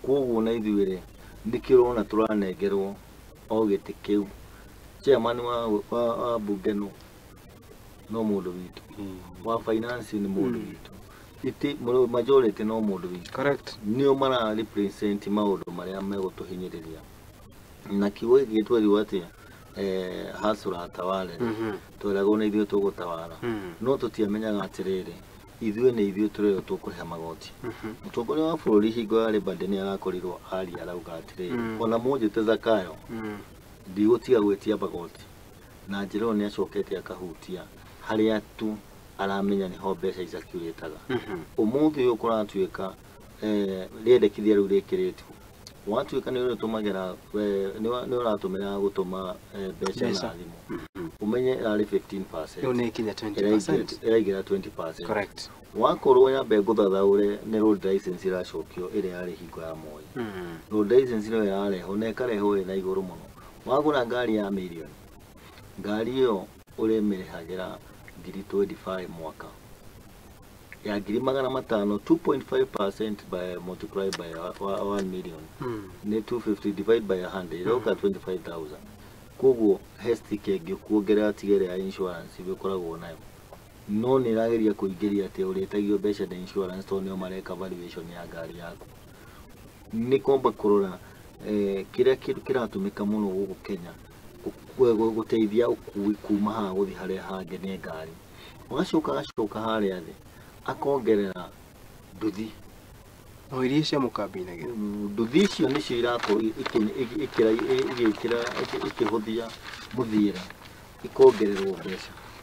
Koguo na ithuĩ rĩ, nĩkĩo ũrona tũranengerwo o gĩtĩ kĩu. Chairman wa bunge no mũndũ witũ, wa finance nĩ mũndũ witũ, iti majority no mũndũ witũ. Correct. Nĩo mara represent maũndũ marĩa megũtũhinyĩrĩria, na kiugo gĩkĩ twerirwo atĩ hasura atawale, tweragwo nĩ ithuĩ tũgũtawara, no tũtiamenyaga atĩrĩrĩ, ithuĩ nĩ ithuĩ tũrĩo tũkũrĩha magoti. Mũtongoria wa bũrũri hingo ya Labour Day nĩ arakorirwo aria, arauga atĩrĩrĩ, ona mũnjĩte Zakayo, ndigũtiga gwĩtia magoti. Na njĩra ĩyo nĩ acokete akahutia harĩa tu aramenya nĩho mbeca icirculataga. Ũmũthĩ ũyũ kũratuĩka rĩendekithia rĩu rĩkĩrĩtwo, watuĩka nĩ ũrĩtũmagĩra, nĩ ũratũmĩra gũtũma mbeca Mbeca. na thimũ, ũmenye ĩrarĩ 15%. Rĩu nĩ ikinya 20%. Ĩraingĩra 20%. Correct. Wakorwo nyambe ngũthathaũre, nĩ road license ĩracokio ĩrĩa yarĩ hingo ya Moi. Road license nĩyo ĩrarehwo na ĩkarehwo ĩna igũrũ mũno. Wagũra ngari ya mirioni, ngari ĩyo ũrĩmĩrĩhagĩra ngiri 25 mwaka, ya ngiri magana matano, 2.5% by multiply by 1 million nĩ 250, divide by 100 ĩroka 25,000. Koguo he stick ĩngĩ kuongerera tiga ĩrĩa ya insurance ĩkoragwo nayo, no nĩ ĩrageria kũingĩria atĩ ũrĩtagio mbeca nĩ insurance, tondũ nĩo mareka valuation ya ngari yaku. Nĩ kwamba kũrora kĩrĩa kĩndũ kĩratũmĩka mũno gũkũ Kenya gũteithia ũkui kuma haha gũthiĩ harĩa hangĩ nĩ ngari. Ũgacoka agacoka harĩa thĩ akongerera nduthi. O iria cia mũkambĩinagĩra. Nduthi icio nĩcio irakorwo igĩkĩra ikĩhũthia mũthiĩre, ikongererwo mbeca.